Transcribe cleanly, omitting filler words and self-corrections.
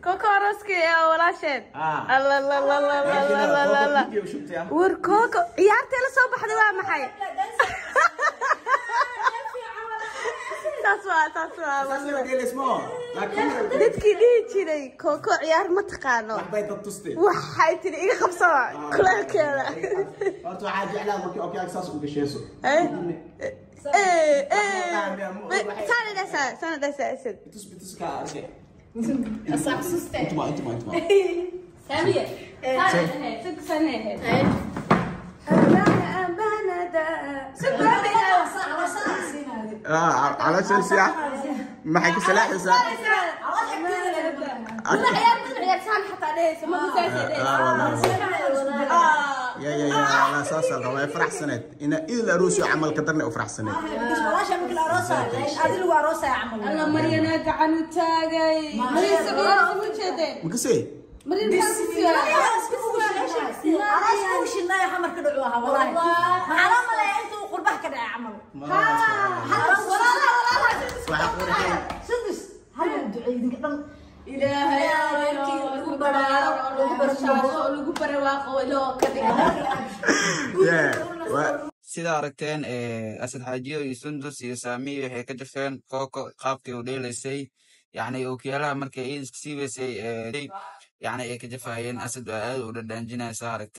Koko arooskii ee walaasheen. Ah. Allalalalalalala. Video shubtay. War Koko ciyaartee la soo baxday waa maxay? Saas waa, saas waa. Dadkii dhihi jiray Koko ciyaar ma taqaano, Waxbay dad tustay. Waxay tiri iga qabsada kuleelkeeda. Horta waxaa jeclaa markii okyaag saas u gasheyso. Eh? Eh, eh. Sana dhasa, sana dhasa Asad. Bitus bitus ka arkay. Intuma intuma intuma. Saamiye. Sana ahayd. Amana Ah, caloosha siya. Maxay ku salaaxaysaa? Ya ya ya, la saas la rabaa faraxsaneed. Ina idil aroosyo camal ka darnay u faraxsaneed. Alla Maryana gacan u taagay. Maryam sabiir ugu jeedeen. Makasay? Maryam maxaa ku siiyay? Waxa qurxin. Ilaahay lagu baraaro, lagu barshaasho, lagu barwaaqo loo ka dhigo. Yeah. Wa Sida aragteen, Asad Xaajiyo iyo Sundus iyo Saamiyo waxay ka jafeen Kooko qaabkii u dheelaysay, yacni ookiyaalaha markay iidiska siibaysay, yacni ay ka jafayeen. Asad waa aad u dhadhaanjinaya saa aragteen.